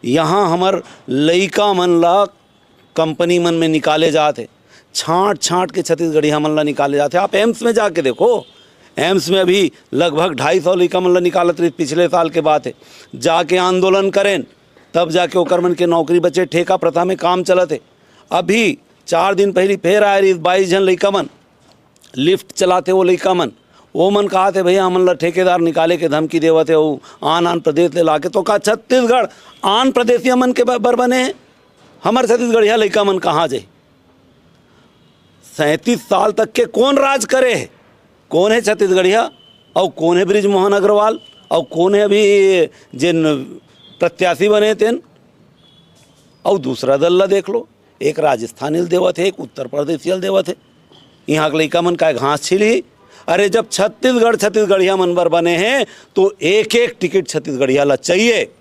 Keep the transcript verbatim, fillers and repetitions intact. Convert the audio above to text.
यहाँ हमर लइका मन ला कंपनी मन में निकाले जात हे, छांट छांट के छत्तीसगढ़िया मन ला निकाले जात हे। आप एम्स में जाके देखो, एम्स में अभी लगभग ढाई सौ लइका मन ला निकालत रहिस, पिछले साल के बात हे। जाके आंदोलन करेन, तब जाके ओकर मन के नौकरी बचे, ठेका प्रथा में काम चलत हे। अभी चार दिन पहिली फेर आए रहिस बाईस झन लइका मन, लिफ्ट चलाथे वो लइका मन, वो मन कहत हे, "भैया, हमन ला ठेकेदार निकाले के धमकी देवत हे, वो आन आन प्रदेश ले लाके।" तो का छत्तीसगढ़ आन प्रदेशिया मन के ब-, बर बने हे? हमर छत्तीसगढ़िया लइका मन कहाँ जाही? सैंतीस साल तक के कौन राज करे हे? कौन हे छत्तीसगढ़िया? अउ कौन हे बृजमोहन अग्रवाल? अउ कौन हे अभी जेन प्रत्याशी बने तेन? अउ दूसरा दल ला देख लो, एक राजस्थानी ल देवत हे, एक उत्तर प्रदेशिया ल देवत हे। यहाँ के लइका मन काय घास छीलही? अरे, जब छत्तीसगढ़ छत्तीसगढ़िया मन बर बने हे, तो एक एक टिकट छत्तीसगढ़िया ला चाहिए।